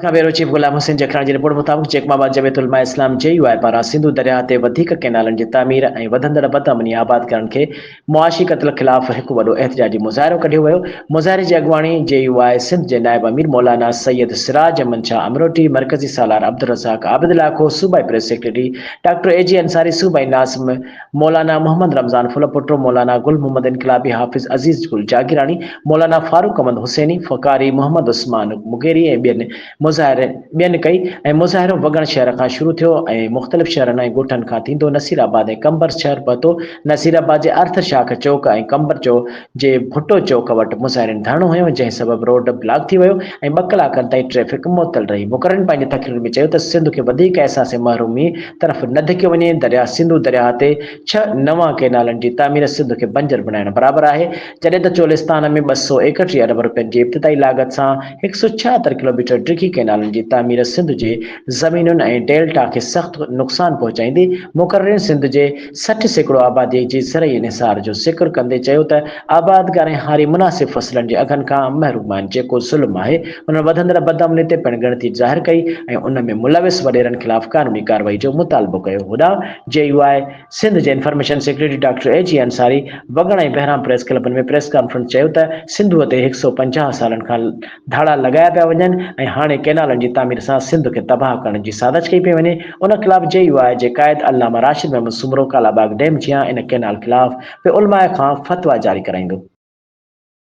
کان bureau chief Ghulam Hussain Jakhrani جي report مطابق جيڪب آباد جمعيت علماء اسلام جي يو آء پاران سنڌو درياهه تي وڌيڪ ڪئنالن جي تعمير ۽ وڌندڙ بدامني آبادگارن کي معاشي قتل خلاف هڪ وڏو احتجاجي مظاهرو ڪڍيو ويو مظاهري جي اڳواڻي جي يو آء سنڌ جي نائب امير مولانا سيد سراج احمد شاهه امروٽي، مرڪزي سالار عبدالرزاق عابد لاکو، صوبائي press secretary doctor A G Ansari, صوبائي ناظم مولانا محمد رمضان ڦلپوٽو، مولانا گل محمد انقلابي، حافظ عزيز گل جاگيراڻي، مولانا فاروق احمد حسيني، فقاري محمد عثمان مغيري ۽ ٻين مظاهرين ٻين ڪئي ۽ مظاهرو وڳڻ شهر کان شروع ٿيو ۽ مختلف شهرن ۽ ڳوٺن کان ٿيندو نصير آباد ۽ قمبر شهر پهتو، نصير آباد جي آرٿر شاخ چوڪ ۽ قمبر چو جي ڀٽو چوڪ وٽ مظاهرين ڌرڻو هنيو جنهن سبب روڊ بلاڪ ٿي ويو ۽ ٻه ڪلاڪن تائين ٽريفڪ معطل رهي. مقررين پنهنجي تقرير ۾ چيو ته سنڌ کي وڌيڪ احساس محرومي طرف نه ڌڪيو وڃي، درياهه سنڌو درياهه تي ڇهه نوان ڪئنالن جي تعمير سنڌ کي بنجر بڻائڻ برابر آهي، جڏهن ته چولستان ۾ 231 ارب رپين جي ابتدائي لاڳت سان 176 ڪلوميٽر ڊگهي ڪئنالن جي تعمير سنڌ جي زمينن ۽ ڊيلٽا کي سخت نقصان پهچائيندي. مقررين سنڌ جي 60% آبادي جي زرعي انحصار جو ذڪر ڪندي چيو ته آبادگار ۽ هاري مناسب فصلن جي اگهن کان محروم آهن جيڪو ظلم آهي. انهن وڌندڙ بدامني تي پڻ ڳڻتي ظاهر ڪئي ۽ ان ۾ ملوث وڏيرن خلاف قانوني ڪارروائي جو مطالبو ڪيو. هوڏانهن جي يو آء سنڌ جي information secretary doctor A G Ansari Wagan ۽ Behram press ڪلبن ۾ press conference چيو ته سنڌوء تي 150 سالن کان ڌاڙا لڳايا پيا وڃن ۽ هاڻي ڪئنالن جي تعمير سان سنڌ کي تباهه ڪرڻ جي سازش ڪئي پئي وڃي، ان خلاف جي يو آء جي قائد علامه راشد محمود سومرو ڪالاباغ ڊيم جيان ان ڪئنال خلاف به علماء کان فتويٰ جاري ڪرائيندو.